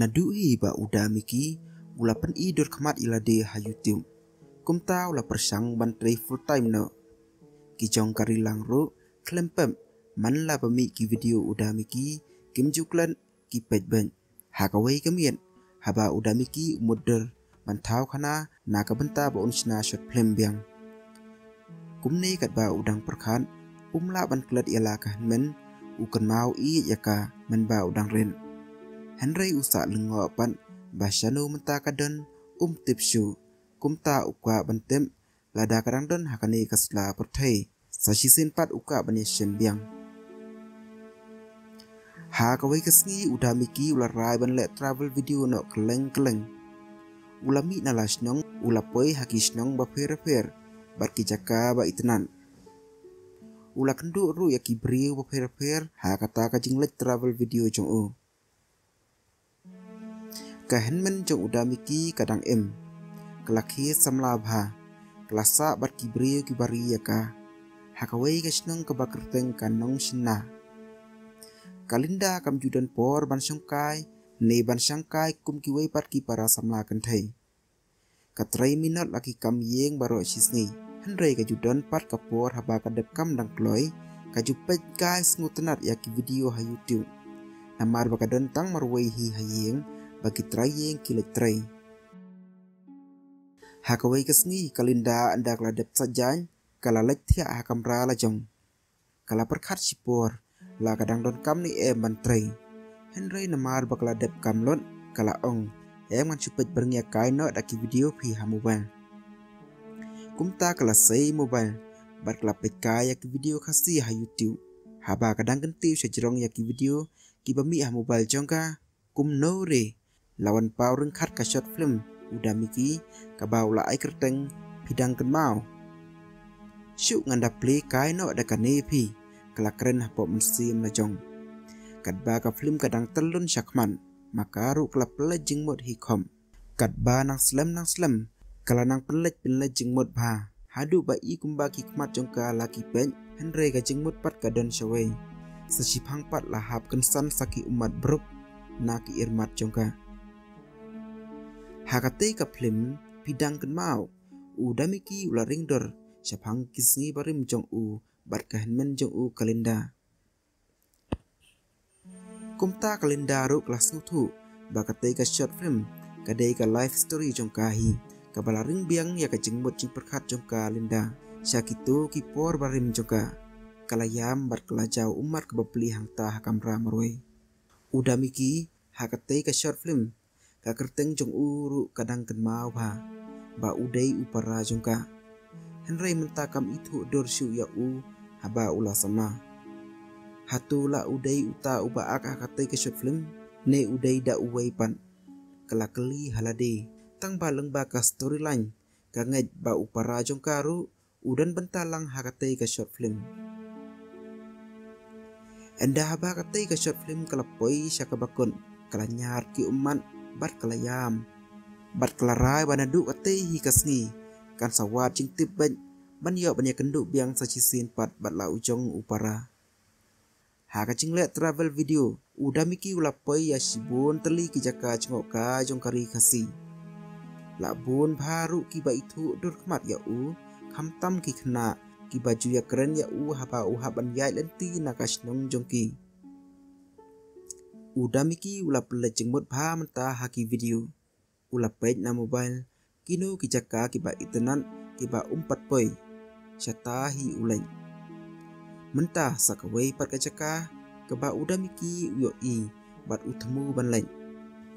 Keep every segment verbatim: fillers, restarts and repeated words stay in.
Naduh hi ba u Da Miki u la pyni dur khmat ïa lade ha YouTube, kumta u la pyrshang ban trei full time noh. Ki jong ka ri lang ruh khlem pep, man la ba mih ki video u Da Miki kim ju klet, ki peit beit. Ha kawei ka miet, haba u Da Miki u mutdur ban thaw khana na ka bynta ba un shna short film biang. Kumne katba u dang pyrkhat, um lah ban klet ïa la ka hynmen, u kynmaw ïeit ïa ka mynba u dang rit. Hynrei u sah lyngngoh pat ba shano mynta ka don, um tip shuh. Kumta u kwah ban tip, lada ka dang don ha kane ka sla pyrthei, sa shisien pat u kwah ban ïashem biang. Ha kawei ka sngi u Da Miki u la rai ban leh travel video noh kylleng kylleng. U la mih na la shnong, u la poi ha ki shnong bapher bapher bad ki jaka ba itynnad. U la kynduh ruh ïa ki briew bapher bapher ha kata ka jingleit travel video jong u. Ka hynmen jong u Da Miki ka dang im. Ka la khie samla bha. Ka la sah bad ki briew kiba ri ïa ka ha kawei ka shnong kaba kyrteng ka Nongshynna. Ka Linda kam ju don por ban shongkai ne ban shangkai kum kiwei pat ki para samla kynthei. Ka trei minot la ki kam ïing baroh shisngi. Hynrei ka ju don pat ka por haba ka dep kam dang kloi, ka ju peit kai sngewtynnat ïa ki video ha YouTube. Namar ba ka don tang marwei hi ha ïing ba ki trai ïing ki leit trei. Ha kawei ka sngi ka Linda ynda ka la dep sait jaiñ, ka la leit thiah ha kamra la jong. Ka la pyrkhat shipor la ka dang don kam ne em ban trei. Hynrei namar ba ka la dep kam lut, ka la ong, em ngan shu peit byrngïa kai noh da ki video phi ha mobile. Kumta ka la sei mobile bad ka la peit kai ïa ki video Khasi ha YouTube. Haba ka dang kyntiew sha jrong ïa ki video kiba mih ha mobile jong ka, kumno re la wan paw ryngkat ka short film u Da Miki kaba u la ai kyrteng Phi Dang Kynmaw. Shu ngan da play kai noh da kane phi, ka la kren hapoh mynsiem la jong. Katba ka film ka dang tyllun shakhmat, ma ka ruh ka la pynleit jingmut hi khop. Katba nang slem nang slem ka la nang pynleit pynleit jingmut bha. Haduh ba i kumba ki khmat jong ka la ki peit, hynrei ka jingmut pat ka don shawei. Sa shiphang pat la hap kynsan sa ki ummat bruk na ki irmat jong ka. Ha katei ka film Phi Dang Kynmaw, u Da Miki u la ring dur shaphang ki sngi barim jong u bad ka hynmen jong u ka Linda. Kumta ka Linda ruh ka la sngewthuh ba katei ka short film ka dei ka life story jong ka hi, kaba la ring biang ïa ka jingmut jingpyrkhat jong ka Linda sha kito ki por barim jong ka. Ka la ïam bad ka la jaw ummat kaba pli hangta ha kamra marwei. U Da Miki ha katei ka short film, ka kyrteng jong u ruh Ka Dang Kynmaw Bha ba u dei u para jong ka. Hynrei mynta kam ithuh dur shuh ïa u haba u la samla. Hato la u dei uta uba ak ha katei ka short film ne u dei da uwei pat? Ka la kylli ha lade. Tang ba lyngba ka storyline ka ngeit ba u para jong ka ruh u don bynta lang ha katei ka short film. Ynda haba katei ka short film ka la poi sha kaba kut, ka la ñiar ki ummat bad ka la ïam. Bad ka la rai ba naduh katei hi ka sngi kan sa wad jingtip beit ban ïoh ban ïakynduh biang sa shisien pat bad la u jong u para. Ha ka jingleh travel video, u Da Miki u la poi ïa shibun tylli ki jaka jngohkai jong ka ri Khasi. La bun bha ruh kiba ithuh dur khmat ïa u, khamtam ki khynnah kiba ju ïakren ïa u haba u hap ban ïaid lynti na ka shnong jong ki. U Da Miki u la pynleit jingmut bha mynta ha ki video. U la peit na mobile kino ki jaka kiba itynnad kiba um pat poi, shata hi u leit. Mynta sa kawei pat ka jaka kaba u Da Miki u ïohi bad u thmu ban leit.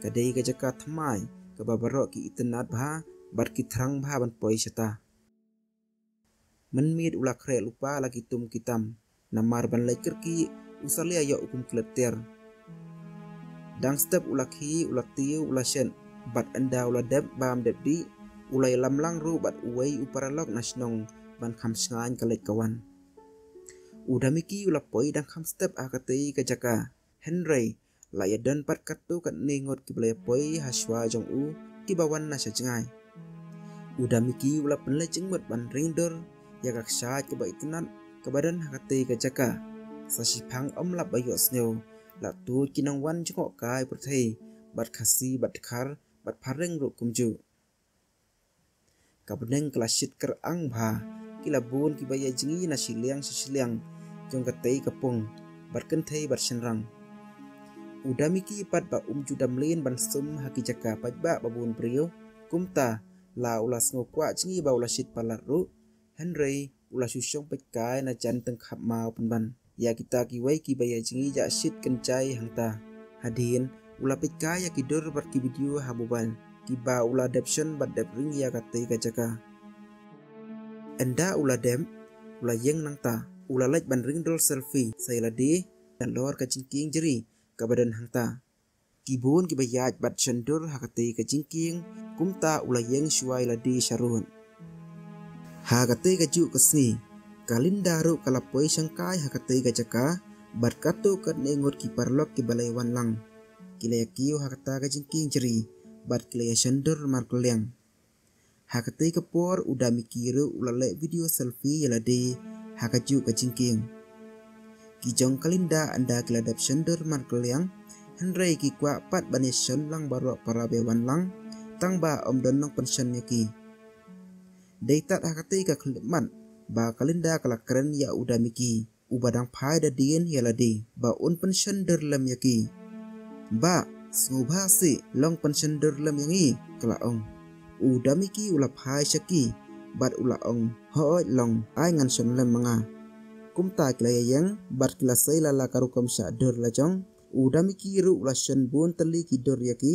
Ka dei ka jaka thymmai kaba baroh ki itynnad bha bad ki thrang bha ban poi shata. Mynmiet u la khreh lypa la ki tum ki tam, namar ban leit kyrkieh u salia ïa u kum klet tiar. Dang step u la khie, u la tiew, u la shet, bad ynda u la dep bam dep dih, u la ïalam lang ruh bad uwei u paralok na shnong ban kham shngaiñ ka leit ka wan. U Da Miki u la poi dang kham step ha katei ka jaka. Hynrei la ïadon pat katto katne ngut kiba la ïapoi ha shuwa jong u kiba wan na sha jngai. U Da Miki u la pynleit jingmut ban ring dur ïa ka kshaid kaba itynnad kaba don ha katei ka jaka. Sa shiphang ym lap ba ïohsngew, la tuid ki nongwan jngohkai pyrthei bad Khasi, bad Dkhar, bad phareng ruh kumjuh. Ka bneng ka la shit kyrang bha, ki la bun kiba ïa jngi na shiliang sha shiliang jong katei ka pung, bad kynthei bad shynrang. U Damiki pat ba um ju da mlien ban sum ha ki jaka paidbah ba bun briew, kumta la u la sngew kwah jngi ba u la shit palat ruh, hynrei u la shu shong peitkai na jan tyngkhap maw pynban ïa kita kiwei kiba ïa jngi ïa shit kynjai hangta. Hadien u la peitkai ïa ki dur bad ki video ha mobile kiba u la dep shon bad dep ring ïa katei ka jaka. Ynda u la dep, u la ïeng nangta, u la leit ban ring dol selfie sa ïa lade, nalor ka jingkieng jri kaba don hangta. Ki bun kiba ïaid bad shon dur ha katei ka jingkieng, kumta u la ïeng shuwa ïa lade sharud. Ha katei kajuh ka sngi, ka Linda ruh ka la poi shangkai ha katei ka jaka, bad katto katne ngut ki paralok kiba la ïa wan lang, ki la ïa kiew ha kata ka jingkieng jri, bad ki la ïa shon dur markylliang. Ha katei ka por u Damiki ruh u la leh video selfie ïa lade ha kajuh ka jingkieng. Ki jong ka Linda ynda ki la dep shon dur markylliang, hynrei ki kwah pat ban ïa shon lang baroh para ba ïa wan lang, tang ba ym don nongpynshon ïa ki. Dei tad ha katei ka khyllipmat ba ka Linda ka la kren ïa u Damiki, uba dang phai da dien ïa lade ba un pynshon dur lem ïa ki. Bah, sngewbha sih, long pynshon dur lem ïa ngi, ka la ong. U Damiki u la phai sha ki bad u la ong, hooid long, ai ngan shon lem ma nga. Kumta ki la ïa ïeng bad ki la sei la la ka rukom shah dur la jong. U Damiki ruh u la shon bun tylli ki dur ïa ki.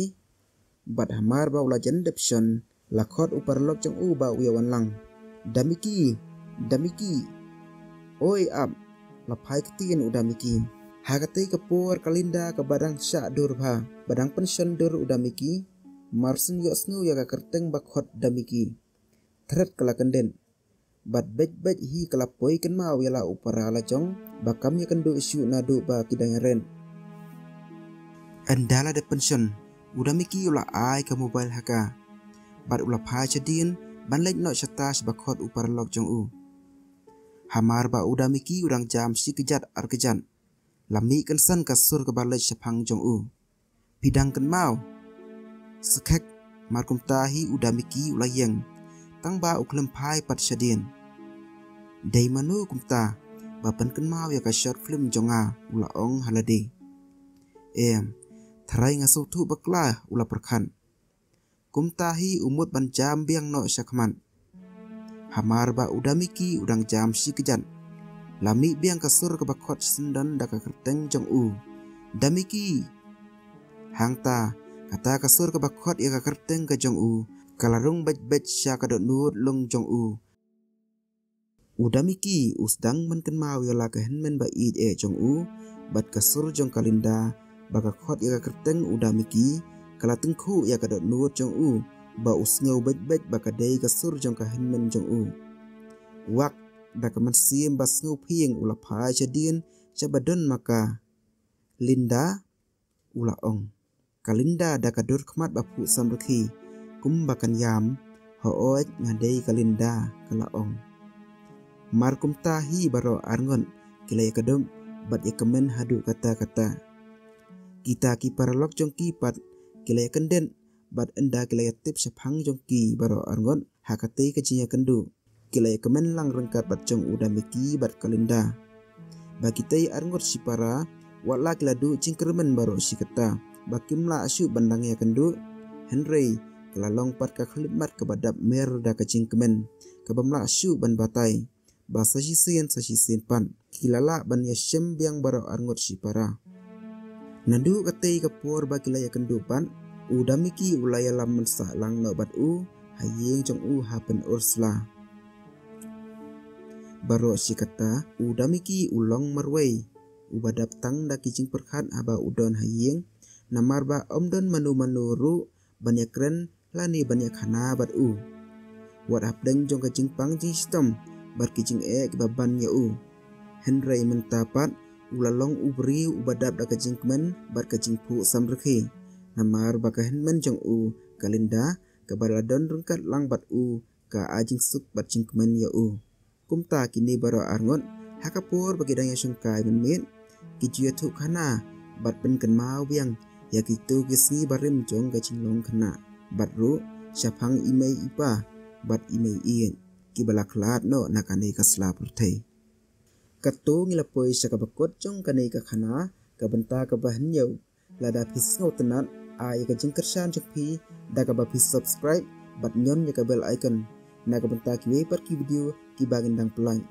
Bad hamar ba u la jan dep shon, la khot u paralok jong u ba u ïa wan lang. Damiki, Damiki. Oi ap, la phai ktien u Damiki. Ha katei ka por ka Linda kaba dang shah dur bha, ba dang pynshon dur u Damiki, mar shu ïohsngew ïa ka kyrteng ba khot Damiki, thret ka la kyndit. Bad beit beit hi ka la poi kynmaw ïa la u para la jong ba kam ïa kynduh shuh naduh ba ki dang ïa ren. Ynda la dep pynshon, u Damiki u la ai ka mobile ha ka, bad u la phai shadien ban leit noh shata sha ba khot u paralok jong u. Hamar ba u Damiki u dang jam shi kjat ar kjat, la mih kynsan ka sur kaba leit shaphang jong u. Phi dang kynmaw? Skhek, mar kumta hi u Damiki u la ïeng, tang ba u khlem phai pat shadien. Dei mano kumta ba pynkynmaw ïa ka short film jong nga, u la ong ha lade. Em, tharai nga sngewthuh bakla, u la pyrkhat. Kumta hi u mut ban jam biang noh sha khmat. Hamar ba u Damiki u dang jam shi kjat, la mih biang ka sur kaba khot shisyndon da ka kyrteng jong u. Damiki! Hangta, kata ka sur kaba khot ïa ka kyrteng ka jong u, ka la rung beit beit sha ka dohnud lung jong u. U Damiki u sdang ban kynmaw ïa la ka hynmen ba ïeit eh jong u, bad ka sur jong ka Linda ba ka khot ïa ka kyrteng u Damiki, ka la tyngkhuh ïa ka dohnud jong u, ba u sngew beit beit ba ka dei ka sur jong ka hynmen jong u. Wak, da ka mynsiem ba sngewphieng u la phai shadien sha ba don ma ka. Linda, u la ong. Ka Linda da ka dur khmat ba phuh samrkhie, kumba kan ïam, hooid nga dei ka Linda, ka la ong. Mar kumta hi baroh arngut ki la ïakdup bad ïakmen haduh katta katta. Kita ki paralok jong ki pat ki la ïakyndit bad ynda ki la ïatip shaphang jong ki baroh arngut ha katei ka jingïakynduh, ki la ïakmen lang ryngkat bad jong u Damiki bad ka Linda. Ba kitei arngut shipara, wat la ki la duh jingkyrmen baroh shi katta, ba kim lah shuh ban dang ïakynduh, hynrei ka la long pat ka khyllipmat kaba dap mer da ka jingkmen, kaba ym lah shuh ban batai. Ba sa shisien sa shisien pat ki la lah ban ïashem biang baroh arngut shipara. Naduh katei ka por ba ki la ïakynduh pat, u Damiki u la ïalam mynsah lang noh bad u ha ïing jong u ha Pynursla. Baroh shi katta u Damiki u long marwei, uba dap tang da ki jingpyrkhat haba u don ha ïing, namar ba ym don mano mano ruh ban ïakren lane ban ïakhana bad u, wat hapdeng jong ka jingpang jingshitom bad ki jingeh kiba ban ïa u. Hynrei mynta pat u la long u briew uba dap da ka jingkmen bad ka jingphuh samrkhie, namar ba ka hynmen jong u ka Linda, kaba la don ryngkat lang bad u, ka ai jingsuk bad jingkmen ïa u. Kumta kine baroh arngut, ha ka por ba ki dang ïashongkai mynmiet, ki ju ïathuh khana bad pynkynmaw biang ïa kito ki sngi barim jong ka jinglong khynnah, bad ruh shaphang i mei i pa bad i mei ïeit kiba la khlad noh na kane ka sla pyrthei. Kato ngi la poi sha kaba kut jong kane ka khana, ka bynta kaba hynñiew. Lada phi sngewtynnat, ai ïa ka jingkyrshan jong phi da kaba phi subscribe bad ñion ïa ka bell icon na ka bynta kiwei pat ki video kiba ngin dang pynlait.